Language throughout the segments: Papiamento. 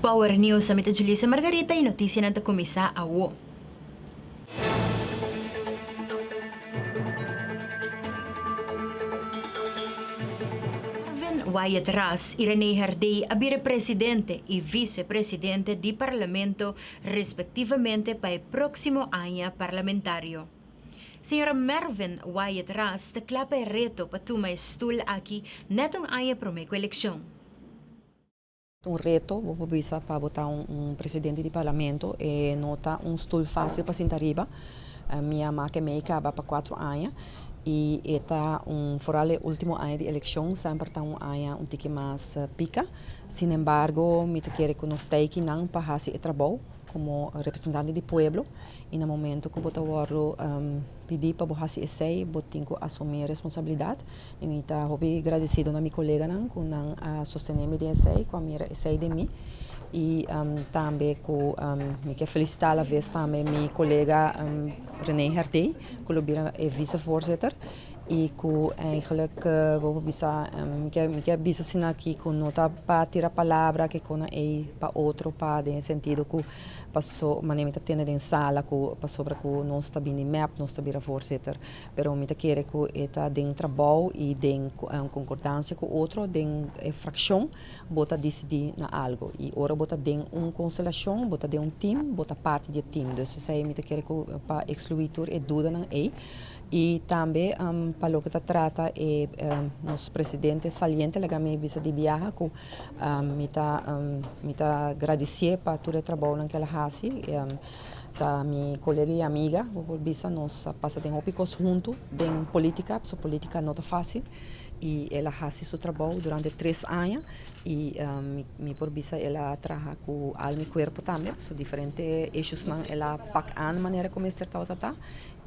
Power News. Ami ta Julissa Margarita y noticianan ta cuminsa awo. Marvin Wyatt Ras y René Herdé a bira presidente y vicepresidente di Parlamento respectivamente pa e proximo aña parlamentario. Señora Mervin Wyatt Ras ta kla pa e reto pa tuma e stul aki net un aña promé ku elekshon. Un reto, bo por bisa, pa bo ta un presidente di parlamento. E no ta un stul fásil pa sinta riba. Mi a make mei kaba pa kuatro aña i e ta un, foral e último aña di elekshon semper ta un aña un tiki mas pika. Sin embargo, mi ta kere ku nos ta eikinan pa hasi e trabou komo representante di pueblo. I na momento ku bo ta wòrdu pidí pa bo hasi esei, bo tin ku asumí e responsabilidat. I mi ta hopi gradesido na mi koleganan ku nan a sostené mi den esei, ku a mira esei den mi. I tambe ku mi ke felisitá alaves tambe mi kolega René Herdé ku lo bira e visevoorzitter i ku eigenlijk bo por bisa mi ke mi ke bisa asina aki ku no ta pa tira palabra ke kona ei pa otro pa den e sentido ku Paso manera mi ta tende den sala ku pasobra ku nos ta bini mep nos ta bira voorzitter, pero mi ta kere ku e ta den trabou i den konkordansia ku otro den e frakshon bo ta disidí na algu i ora bo ta den un konstelashon bo ta den un tim bo ta parti di e tim dus esei mi ta kere ku pa eksluí tur e dudanan ei. I tambe pa loke ta trata e nos presidente saliente laga mi bisa di biaha ku mi ta mi ta gradisié pa tur e trabounan ku el a hasi. Ta mi kolega i amiga, bo por bisa nos a pasa den hopi kos huntu den politika, pasobra politika no ta fásil i el a hasi su trabou durante tres aña i mi por bisa el a traha ku alma i kuerpo tambe, pasobra diferente issuesnan el a pak aan manera ku mester tabata ta.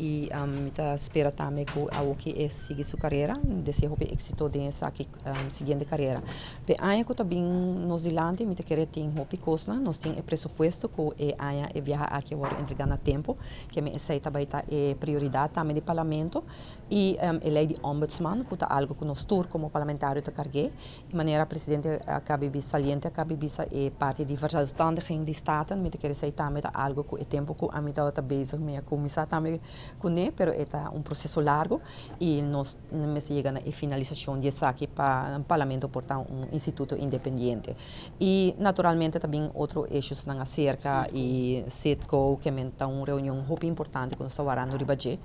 I mi ta spera tambe ku awoki e sigui su karera. Mi desea hopi éksito den esaki siguiente karera. P'e aña ku ta bin nos dilanti mi ta kere tin hopi kosnan. Nos tin e presupuesto ku e aña e biaha aki a wòrdu entregá na tempu. Ke mi esei ta bai ta e prioridat tambe di parlamento. I e lei di ombudsman ku ta algu ku nos tur komo parlamentario ta karg'é. I manera presidente a kabi bisa, saliente a kabi bisa e parti di verzelfstandiging di Staten, mi ta kere esei tambe ta algo ku e tempu ku ami tabata bezig mi a kuminsá tambe kuné, pero e ta un proseso largo i nos mester yega na e finalisashon di esaki pa Parlamento por ta un instituto independiente. I naturalmente ta bin otro issuesnan aserka i Citgo ke men ta un reunion hopi importante ku nos ta warando riba dje.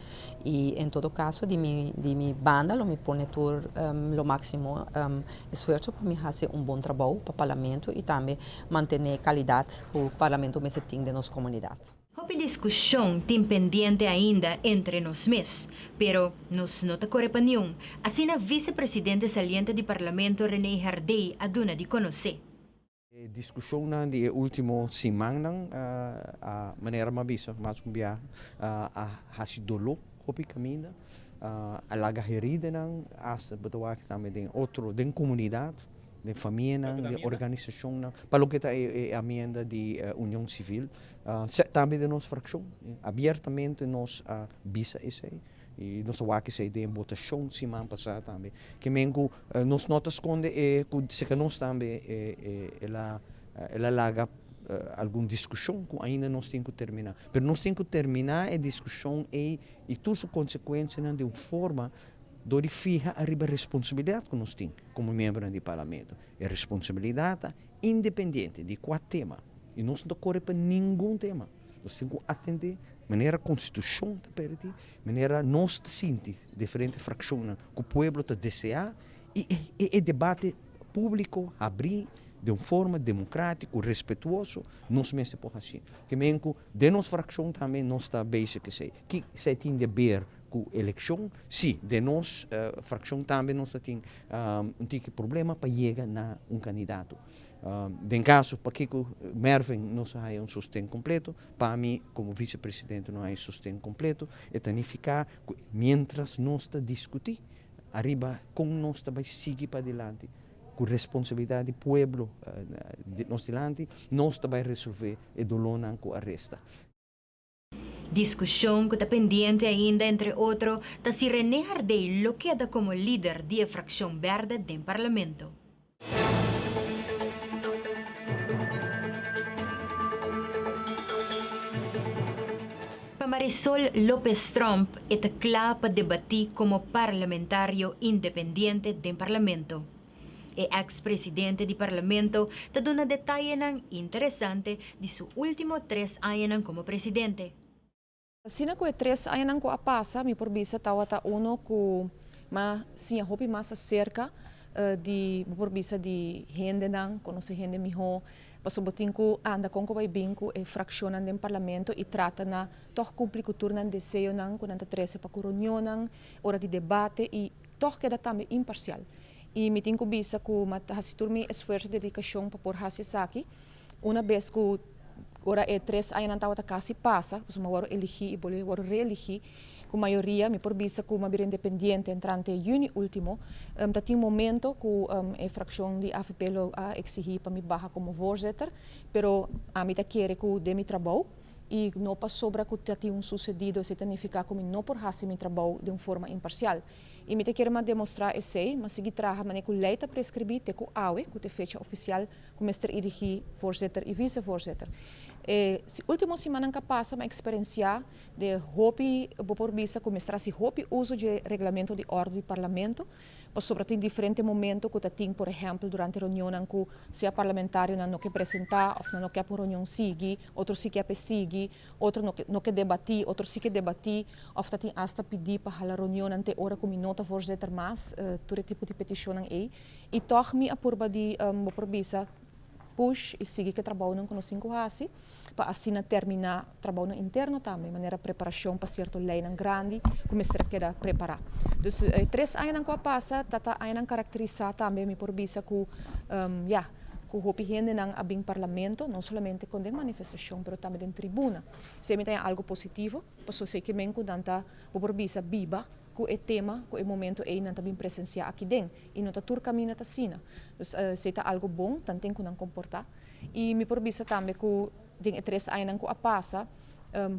I en todo kaso di mi di mi banda lo mi pone tur lo máksimo esfuerso pa mi hasi un bon trabou pa Parlamento i tambe mantené kalidat ku Parlamento mester tin den nos komunidat. Hopi diskushon tin pendiente ainda entre nos mes, pero nos no ta kore pa niun, asina visepresidente saliente di Parlamento René Herdé a duna di konosé. E diskushonnan di e último simannan a manera mi a bisa mas un bia a hasi doló hopi kaminda, a laga heridanan asta bo ta wak tambe den otro den komunidat, den famianan, den organisashonnan pa loke ta e amienda di union sivil tambe den nos frakshon abiertamente nos a bisa esei. I nos a wak esei den e botashon siman pasá tambe. Ke men ku nos no ta skonde e ku seka nos tambe el a el a laga algun diskushon ku ainda nos tin ku terminá. Pero nos tin ku terminá e diskushon ei i tur su konsekuensianan di un forma dor di fiha ariba responsabilidat ku nos tin komo miembronan di parlamento. E responsabilidat ta independiente di kua tema i nos no ta kore pa ningun tema. Nos tin ku atendé manera konstitushon ta permití, manera nos ta sinti diferente frakshonnan ku pueblo ta deseá i e debate públiko habrí den un forma demokratiko, respetuoso, nos mester por hasi. Ke men ku den nos frakshon tambe nos ta bezig ku esei. Ki esei tin di aber ku elekshon? Sí, den nos frakshon tambe nos ta tin un tiki problema pa yega na un kandidato. Den kaso pakiko Mervin no sa haya un sosten kompleto, pa mi komo visepresidente no haya sosten kompleto, e ta nifiká ku miéntras nos ta diskutí ariba kon nos ta bai sigui padilanti ku responsabilidat di pueblo nos dilanti, nos ta bai resolvé e dolónan ku a resta. Diskushon ku ta pendiente ainda entre otro ta si René Hardey lo keda komo lider di e frakshon bèrdè den parlamento. Pa Marisol Lopez Tromp e ta kla pa debatí komo parlamentario independiente den Parlamento. E eks presidente di Parlamento ta duna detayenan interesante di su último tres añanan komo presidente. Asina ku e tres añanan ku a pasa mi por bisa tawata uno ku m'a siña hopi mas aserka di bo por bisa di hendenan, konosé hende mihó, pasobra bo tin ku anda kon ku bai bin ku e frakshonnan den parlamento i trata na tòg kumpli ku tur nan deseonan ku nan ta trese pa ku reunionnan, ora di debate i tòg keda tambe imparsial. I mi tin ku bisa ku m'a ta hasi tur mi esfuerso i dedikashon pa por hasi esaki. Una bes ku ora e tres añanan tabata kasi pasa, pasobra mi a wòrdu eligí i bolbe wòrdu reeligí ku mayoria, mi por bisa ku mi a bira independiente entrante yüni último. Ta tin momento ku e frakshon di avp lo a eksihí pa mi baha komo voorzitter, pero ami ta kere ku den mi trabou i no pasobra ku ta tin un susedido esei ta nifiká ku mi no por hasi mi trabou den un forma imparsial. I mi ta kere mas demostrá esei, mas sigui traha manera ku lei ta preskribí te ku awe, ku ta e fecha ofisial ku mester erigí voorzitter i vicevoorzitter. E último simannan ku a pasa mi a eksperensiá de hopi, bo por bisa ku mester hasi hopi uso dje reglamento di òrdu di parlamento, pasobra tin diferente momento ku ta tin, por ehèmpel durante reunionnan ku sea parlamentarionan no ke presentá òf nan no ke pa un reunion sigui, otro si ke pa e sigui, otro no ke no ke debatí, otro si ke debatí, òf ta tin asta pidí pa hala reunionnan te ora ku mi no ta voorzitter mas, tur e tipo di petishonnan ei. I tòg mi a purba di, bo por bisa, push i sigui ku e trabounan ku nos tin ku hasi pa asina terminá trabounan interno tambe, manera preparashon pa sierto leinan grandi ku mester a keda prepará. Dus e tres añanan ku a pasa ta ta añanan karakterisá tambe, mi por bisa ku, ya, ku hopi hendenan a bin parlamento, no solamente kon den manifestashon pero tambe den tribuna. Esei mi ta haña algu positivo, pasobra esei ke men ku nan ta, bo por bisa, biba ku e tema ku e momento ei nan ta bin presensiá aki den. I no ta tur kaminda ta asina. Dus esei ta algu bon, tanten ku nan komportá. I mi por bisa tambe ku den e tres añanan ku a pasa,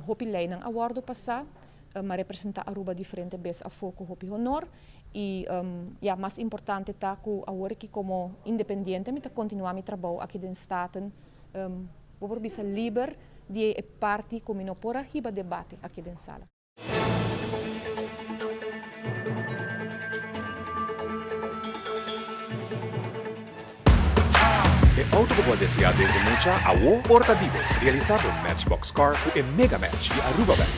hopi leinan a wòrdu pasá. Mi a representá Aruba diferente bes afó ku hopi honor. I ya, mas importante ta ku awor aki komo independiente mi ta kontinuá mi trabou aki den Staten. Bo por bisa liber di e parti ku mi no por a hiba debate aki den sala. E auto ku bo a deseá desde mucha awo por ta di bo. Realisá bo Matchbox Car ku e Mega Match di Aruba Bank.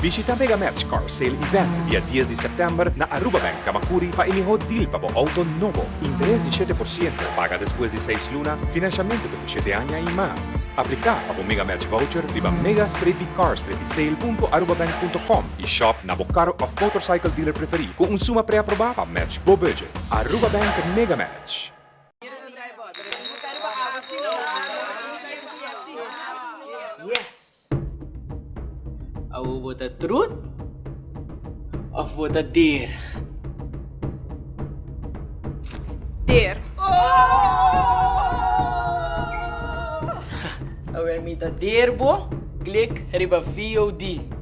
Bishita Mega Match Car Sale Event dia dies di sèptèmber na Aruba Bank Camacuri pa e mihó deal pa bo auto nobo. Interes di 7%, paga despues di seis luna, financiamento te ku shete aña i mas. Apliká pa bo Mega Match voucher riba mega strepi car strepi sale punto arubabank punto com i shop na bo car of motorcycle dealer preferí ku un suma preaprobá pa match bo budget. Aruba Bank Mega Match. Yes! Awo bo ta trut of bo ta der? Der. Awer mi ta der bo, klik riba VOD.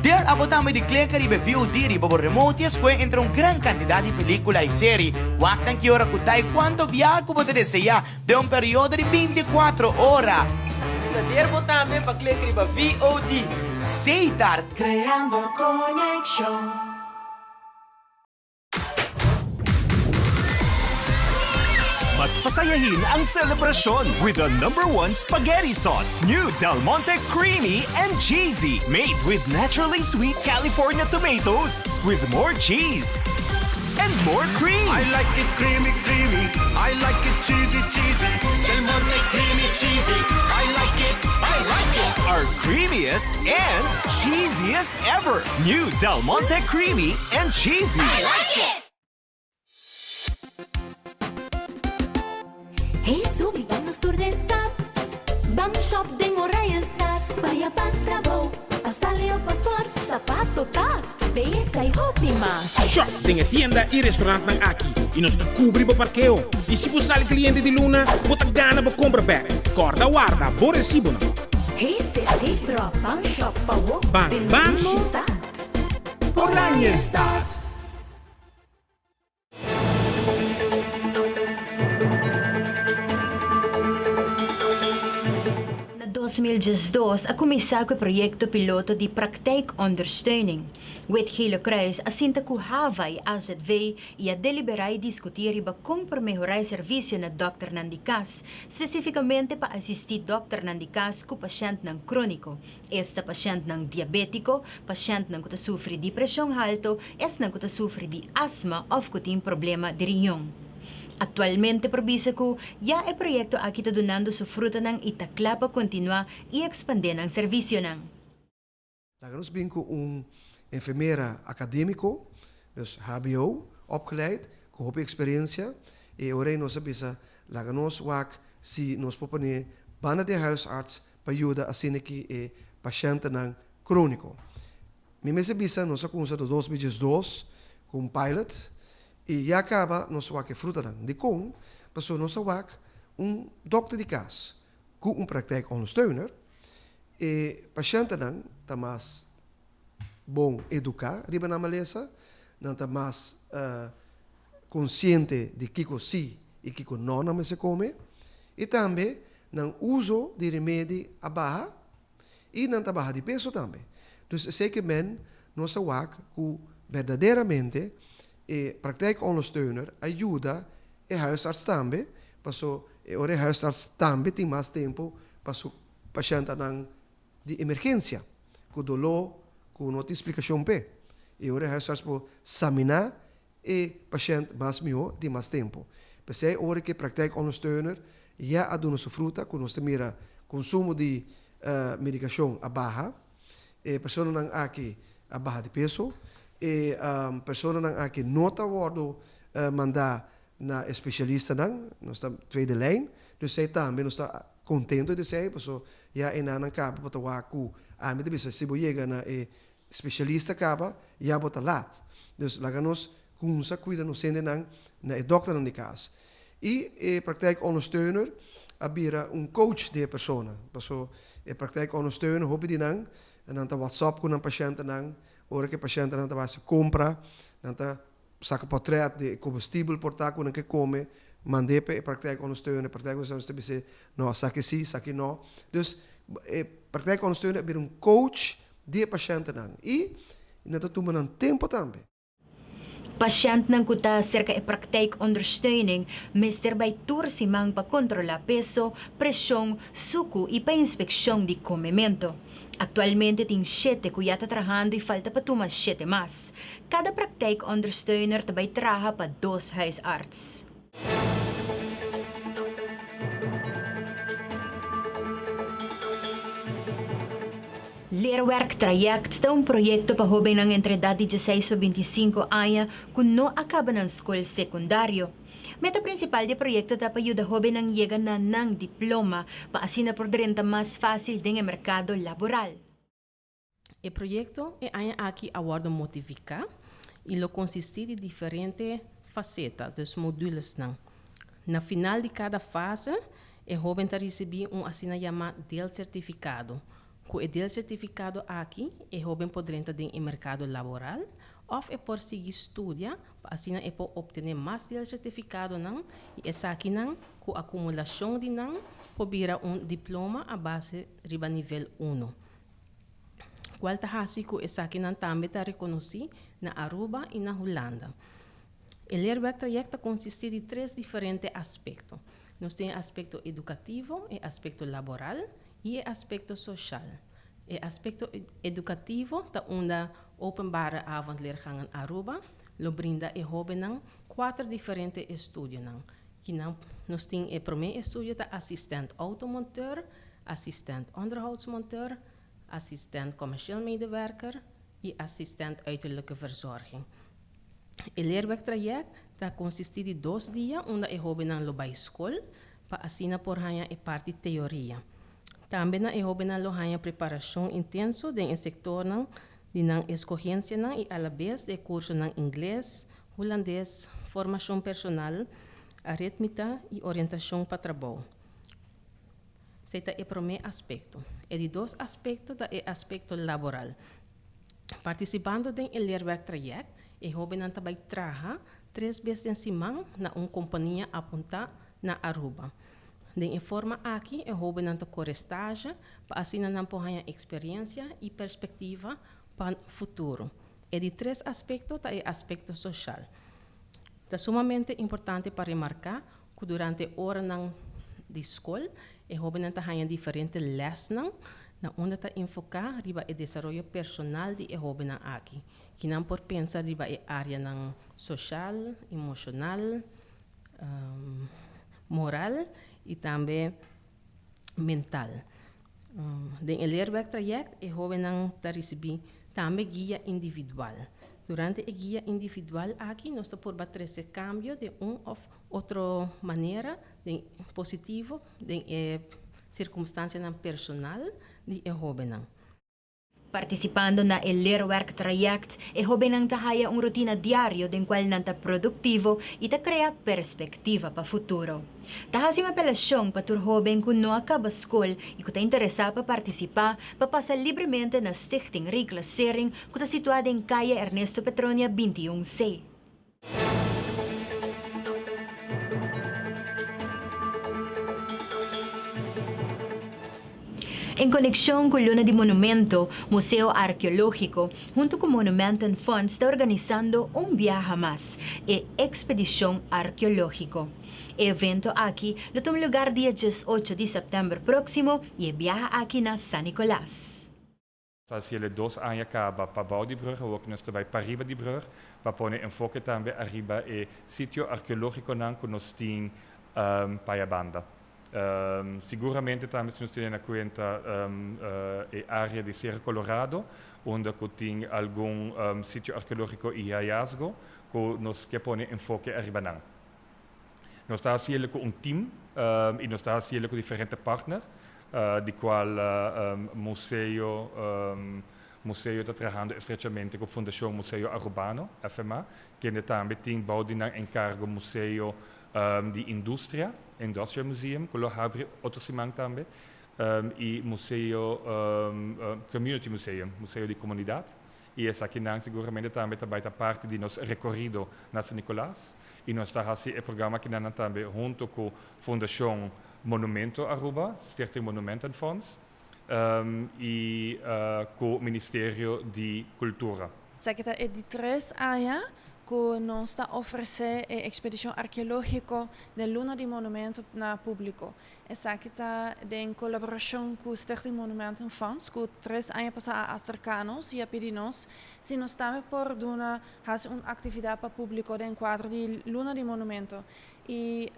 Der abo tambe di kleka riba e VOD riba bo remote i escohe entre un gran cantidad di pelicula i seri. Wak nan ki ora cu ta i cuanto biaha cu bo ta desea den un periodo di 24 ora. Mi ta der bo tambe pa klek riba VOD. Setar. Creando conexion. Mas pasayahin ang selebrasyon with the number one spaghetti sauce, new Del Monte Creamy and Cheesy, made with naturally sweet California tomatoes, with more cheese and more cream. I like it creamy, creamy. I like it cheesy, cheesy. Del Monte creamy, cheesy. I like it, I like it. Our creamiest and cheesiest ever. New Del Monte Creamy and Cheesy. I like it! Hey subi ban nos tur den stad Ban shop den Oranjestad Baya pa trabou, pa sali of pa sport Sapato, tas, beyesa y hopi mas. Shop den e tienda y restaurantnan aki y nos ta cubri bo parkeo. Y si bo sali cliente di luna, bo ta gana bo compra bek. Corda warda bo recibonan. Hey sis, hey bro, ban shop pa wo Ban den ban sushi no. stad. Oranjestad. 2012 a kuminsá ku e proyekto piloto di Praktijkondersteuning. Wit Gele Kruis a sinta ku hava i azv i a deliberá i diskutí riba kon por mehorá e servisio na dòkternan di kas, spesífikamente pa asistí dòkternan di kas ku pashèntnan króniko, esta pashèntnan diabétiko, pashèntnan ku ta sufri di preshon halto, esnan ku ta sufri di asma òf ku tin problema di riñon. Aktualmente por bisa ku ya e proyekto aki ta dunando su frutanan i ta kla pa kontinuá i ekspandé nan servisionan. Laga nos bin ku un enfermera akadémiko, dus hbo opgeleid, ku hopi eksperensia, i e ora ei nos a bisa laga nos wak si nos por pone banda di e huisarts pa yuda asina ki e pashentenan króniko. Mi mester bisa nos a kumsa na 2012 ku un pilot i ya kaba nos a wak e frutanan. Dikon? Pasobra nos a wak un dòkter di kas ku un praktijkondersteuner, e pashentenan ta mas bon eduká riba nan malesa, nan ta mas konsiente di kiko si i kiko no nan mester kome i tambe nan uso di remedi a baha i nan ta baha di peso tambe. Dus esei ke men nos a wak ku berdaderamente e praktijkondersteuner a yuda e huisarts tambe paso e ora e huisarts tambe tin mas tempu pa su pashentenan di emergensia ku doló ku no tin splikashon p'e. E ora e huisarts por saminá e pashènt mas mihó tin mas tempu. P'esei ora ku e praktijkondersteuner ya a duna su fruta ku nos ta mira konsumo di medikashon a baha, e personanan aki a baha di peso, e personanan aki no ta wòrdu mandá na e spesialistanan, nos ta tweede lijn, dus esei tambe nos ta kontento di esei paso ya e nannan kaba bo ta wak ku ami ta bisa si bo yega na e Specialista caba, ya bo ta laat. Dus laga nos cunsa cuida nos hendenan na e dokternan di cas. Y e praktijkondersteuner a bira un coach di e persona. Paso e praktijkondersteuner, hopi di nan, nan ta whatsapp cu nan pashentenan, ora cu e pashentenan ta haci compra, nan ta saca portret di e comestibel por ta cu nan ke come, mand'e pa e praktijkondersteuner, e praktijkondersteuner ta bis'e, no, esaki si, esaki no. Dus e praktijkondersteuner a bira un coach di e pashentenan i nan ta tuma nan tempu tambe. Pashèntnan ku ta serka e praktijkondersteuning mester bai tur siman pa kontrolá peso, preshon, suku i pa inspekshon di komementu. Aktualmente tin shete ku ya ta trahando i falta pa tuma shete mas. Kada praktijkondersteuner ta bai traha pa dos huisarts. Leerwerktraject ta un proyekto pa hóbennan entre edat di dieseis pa bintisinko aña ku no a kaba nan skol sekundario. Meta prinsipal di e proyekto ta pa yuda hóbennan yega na nan diploma pa asina por drenta mas fásil den e merkado laboral. E proyecto e aña aki a wordo modifica y lo consisti di diferente faceta, dus modulesnan. Na final di cada fase e hoben ta ricibi un asina yama deelcertificado. Cu e deelcertificado aki e hoben por drenta den e mercado laboral of e por sigui studia pa asina e por obtene mas deelcertificadonan y esakinan cu acumulacion di nan por bira un diploma a base riba nivel uno. Cual ta haci cu esakinan tambe ta reconoci na Aruba y na Hulanda. E leerwerktraject ta consisti di tres diferente aspecto. Nos tin e aspecto educativo, e aspecto laboral y e aspecto social. E aspecto educativo ta unda Openbare Avondleergangen Aruba lo brinda e hobennan cuater diferente estudionan. Kinan nos tin e prome estudio ta asistent automonteur, asistent onderhoudsmonteur, asistent commercieel medewerker y asistent uiterlijke verzorging. E leerwegtraject ta consisti di dos dia unda e hobennan lo bay scol pa asina por haña e parti teoria. Tambe nan e hobennan lo haña preparacion intenso den e sectornan di nan escogencianan y alabes de e cursonan Ingles, Hulandes, formacion personal, aritmita y orientacion pa trabou. Esei ta e promé aspekto. E di dos aspekto ta e aspekto laboral. Partisipando den e leerwerktraject, e hóbennan ta bai traha tres bes den siman na un kompania apuntá na Aruba. Den e forma aki e hóbennan ta kore stage pa asina nan por haña eksperensia i perspektiva pa futuro. E di tres aspekto ta e aspekto soshal. Ta sumamente importante pa remarká ku durante oranan di skol e hóbennan ta haña diferente lèsnan na unda ta enfoká riba e desaroyo personal di e hóbennan aki. Kinan por pensa riba e áreanan soshal, emoshonal, moral i tambe mental. Den e leerwerktraject e hóbennan ta risibí tambe guia individual. Durante e guia individual aki nos ta purba trese kambio den un òf otro manera den positivo den e sirkumstansianan personal di e hóbennan. Partisipando na e leerwerktraject, e hóbennan ta haya un rutina diario den kual nan ta produktivo i ta krea perspektiva pa futuro. Ta hasi un apelashon pa tur hóben ku no a kaba skol i ku ta interesá pa partisipá pa pasa libremente na Stichting Reclassering ku ta situá den Kaya Ernesto Petronia 21 C. En konekshon ku Luna di Monumento, Museo Arkeológiko huntu ku Monumentenfonds ta organisando un biaha mas e Ekspedishon Arkeológiko. E evento aki lo tuma lugar dia 18 di sèptèmber próksimo i e biaha aki na San Nicolas. Ta hasiel e dos aña caba pabao di brug, awor cu nos ta bay pariba di brug, pa pone enfoke tambe ariba e sitio arkeologiconan cu nos tin paya banda. Siguramente tambe si nos tene na cuenta e area di Cerro Colorado, unda cu tin algun sitio arkeologico y hallazgo cu nos ke pone enfoke ariba nan. Nos ta hasiel cu un team y nos ta hasiel cu diferente partner. Di cual Museo Museo ta trahando estrechamente cu Fundacion Museo Arubano, FMA, kende tambe tin bou di nan encargo Museo di Industria, Industrial Museum, cu lo habri otro siman tambe, y Museo Community Museum, Museo di Comunidad. Y esakinan seguramente tambe ta bay ta parti di nos recorido na San Nicolas. Y nos ta haci e programa akinanan tambe hunto cu Fundacion Monumento Aruba, Stichting Monumentenfonds, y cu Ministerio di Cultura. Esaki ta e di tres aña cu nos ta ofrece e expedicion arkeologico den Luna di Monumento na publico. Esaki ta den colaboracion cu Stichting Monumentenfonds cu tres aña pasa a acerca nos y a pidi nos si nos tambe por duna haci un actividad pa publico den cuadro di Luna di Monumento. Y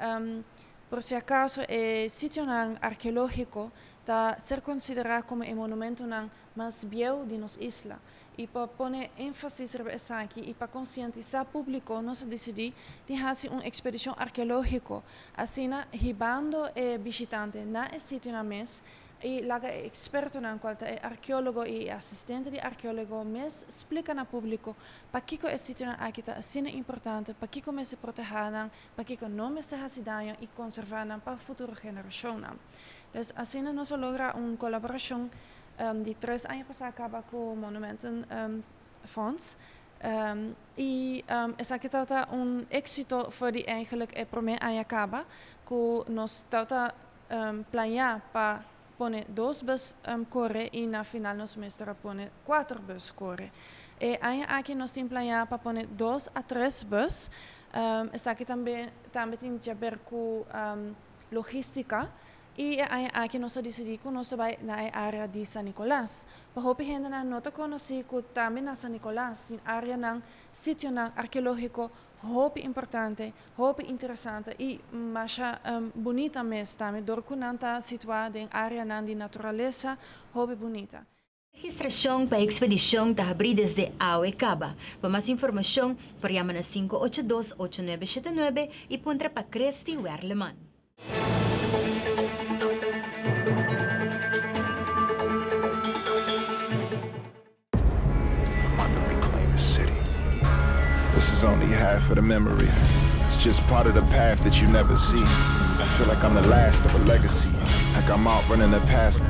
Por si acaso e sitionan arkeológiko ta ser konsiderá komo e monumentonan mas bieu di nos isla. I pa pone énfasis riba esaki i pa konsientisá públiko nos a disidí di hasi un ekspedishon arkeológiko, asina hibando e bishitante na e sitionan mes I laga e ekspertonan, kual ta e arkeólogo i e asistente di arkeólogo mes splika na públiko pakiko e sitionan aki ta asina importante, pakiko mester protehá nan, pakiko no mester hasi daño i konservá nan pa futuro generashonnan. Dus asina nos a logra un kolaborashon di tres aña pasá kaba ku Monumenten Fonds i esaki tabata un éksito for di eigenlijk e promé aña kaba ku nos tabata Plañá pa pone dos bus kore i na final nos mester a pone kuater bus kore. E aña aki nos tin plañá pa pone dos a tres bus. Esaki tambe tambe tin djaber ku logístika i e aña aki nos a disidí ku nos ta bai na e área di San Nicolas. Pa hopi hendenan no ta konosí ku tambe na San Nicolas tin áreanan, sitionan arkeológiko hopi importante, hopi interesante i masha bunita mes tambe dor ku nan ta situá den áreanan di naturalesa hopi bunita. Registrashon pa e ekspedishon ta habrí desde awe kaba. Pa mas informashon por yama na 582 8979 i puntra pa Christy Werleman. About to reclaim the city. This is only half of the memory. It's just part of the path that you never see. I feel like I'm the last of a legacy. Like I'm out running the past.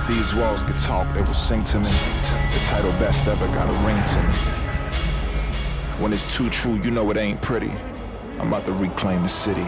These walls could talk, they would sing to me. The title best ever got a ring to me. When it's too true, you know it ain't pretty. I'm about to reclaim the city.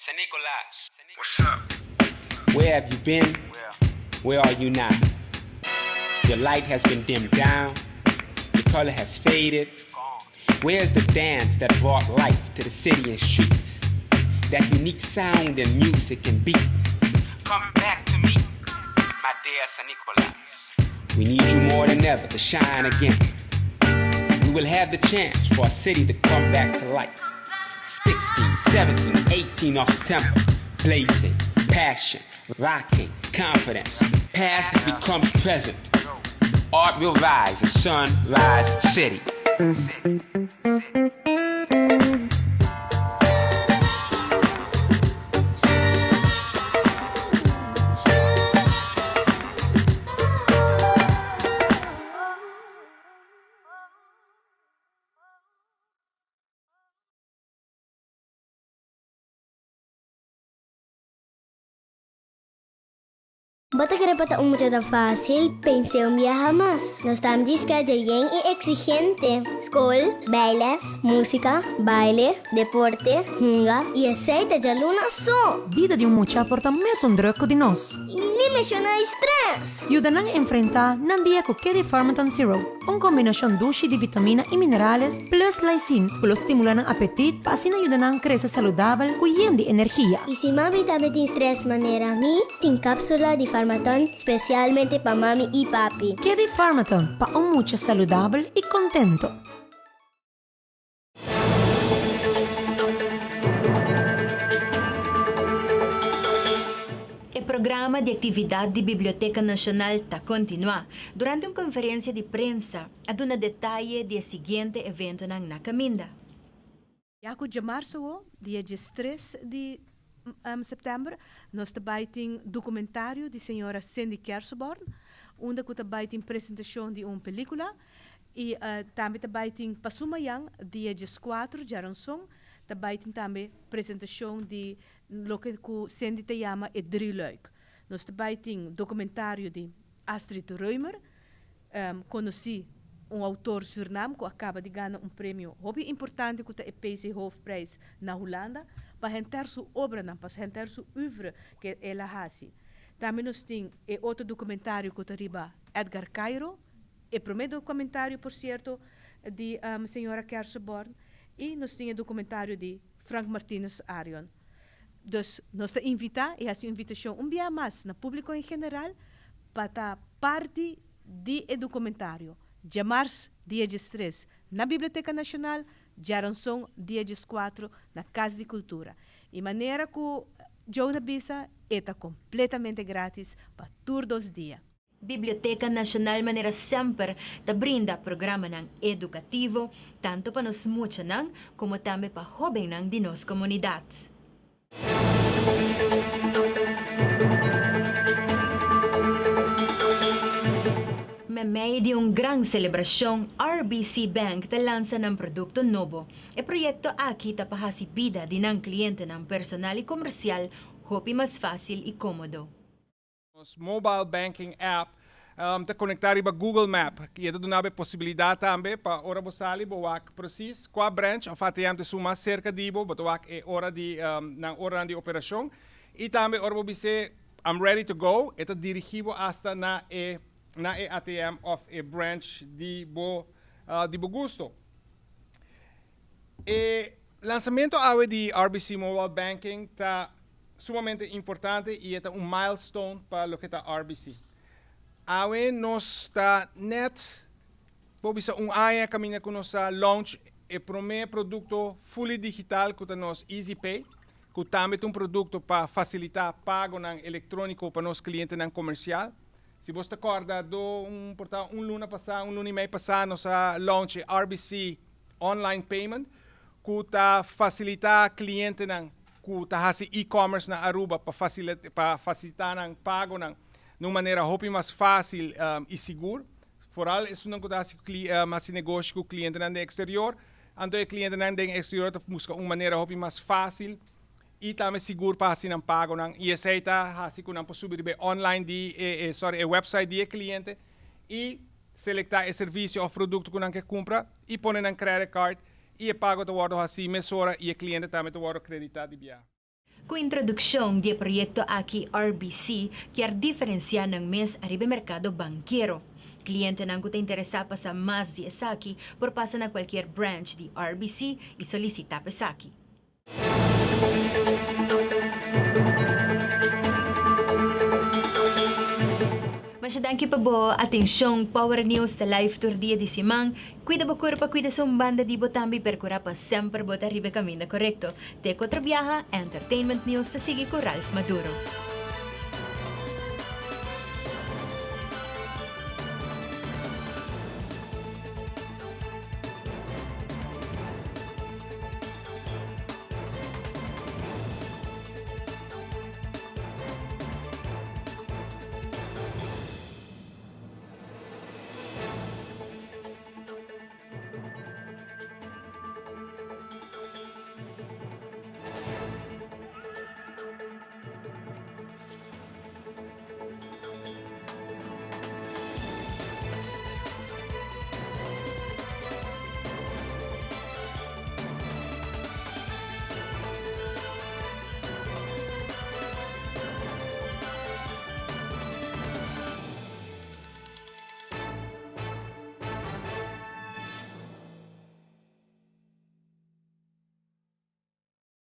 San Nicolas. What's up? Where have you been? Where are you now? Your light has been dimmed down. Your color has faded. Where's the dance that brought life to the city and streets? That unique sound and music and beat. Come back to me, my dear San Nicolas. We need you more than ever to shine again. We will have the chance for our city to come back to life. 16, 17, 18 of September. Blazing, passion, rocking, confidence. Past has become present. Art will rise in Sunrise City. Bo ta kere pa ta un mucha ta fácil? Pens'é un biaha mas. Nos ta di schedule yen i exigente. Skol, bijles, músika, baile, deporte, hunga i esei ta djaluna so! Bida di un mucha por ta mesun druk ku di nos. I mi ni menshoná e stress! Yuda nan enfrentá nan dia ku Kedi Farmaton Syrup, un kombinashon dushi di vitamina i minerales plus lysine ku lo stimulá nan apetit pa asina yuda nan krese saludabel ku yen di energia. I si mami tambe tin stress manera mi, tin kapsula di Farmaton spesialmente pa mami i papi. Kedi Farmaton, pa un mucha saludabel i kontento. E programa di actividad di Biblioteca Nacional ta continua. Durante un conferencia di prensa a duna detaye di e siguiente eventonan na caminda. Ya ku djamarso wo, dia diestres di sèptèmber, nos ta bai tin dokumentario di señora Cindy Kerseborn, unda ku ta bai tin presentashon di un pelíkula i tambe ta bai tin pasumayan dia dieskuater djaranson ta bai tin tambe presentashon di loke ku Cindy ta yama e drieluik. Nos ta bai tin dokumentario di Astrid Römer, Konosí un outor Sürnam ku a kaba di gana un premio hopi importante ku ta e PC Hoofdprijs na Hulanda pa henter su obranan, pa henter su oeuvre ku el a hasi. Tambe nos tin e otro dokumentario ku ta riba Edgar Cairo, e promé dokumentario por sierto di señora Kerseborn i nos tin e dokumentario di Frank Martinus Arion. Dus nos ta invitá i hasi un invitashon un bia mas na públiko en general pa ta parti di e dokumentario djamars dia diestres na Biblioteka Nashonal, djaranson dia dieskuatro na Kas di Kultura. I manera ku Joan a bisa e ta kompletamente grátis pa tur dos dia. Biblioteca Nacional manera semper ta brinda programanan educativo tanto pa nos muchanan como tambe pa hobennan di nos comunidad. Memey di un gran celebracion RBC Bank ta lansa nan producto nobo. E proyecto aki ta pa haci bida di nan clientenan personal y comercial hopi mas facil y comodo. Nos mobile banking app ta conecta riba Google Map y e ta duna bo e posibilidad tambe pa ora bo sali bo wak precies cua branch of ATM ta esun mas cerca di bo, bo ta wak e ora di nan oranan di operacion y tambe ora bo bis'e I'm ready to go e ta dirigi bo hasta na e na e ATM of e branch di bo di bo gusto. E lansamento awe di RBC Mobile Banking ta sumamente importante y e ta un milestone pa loke ta RBC. Awe nos ta net por bisa un aña caminda cu nos a launch e prome producto fully digital cu ta nos Easy Pay, cu tambe ta un producto pa facilita pagonan electronico pa nos clientenan comercial. Si bos ta corda do un por ta un luna pasa, un luna y mei pasa nos a launch e RBC Online Payment cu ta facilita clientenan cu ta haci e-commerce na Aruba pa pa facilita nan pagonan na un manera hopi mas facil y sigur. Vooral esunnan cu ta haci haci negoshi cu clientenan den exterior. Anto e clientenan den exterior ta busca un manera hopi mas facil y tambe sigur pa haci nan pagonan y esey ta haci cu nan por subi riba e online di e sorry e website di e cliente y selecta e servicio of producto cu nan ke cumpra y pone nan credit card y e pago ta wordo haci mesora y e cliente tambe ta wordo credita di bia. Ku introdukshon di e proyekto aki RBC kier diferensiá nan mes ariba e merkado bankero. Klientenan ku ta interesá pa sa mas di esaki por pasa na kualkier branch di RBC i solisitá pa esaki. Masha danki pa bo atenshon. Power News ta live tur dia di siman. Cuida bo curpa, cuida esun banda di bo tambe y percura pa semper bo ta riba e caminda corecto. Te cu otro biaha, Entertainment News ta sigui cu Ralph Maduro.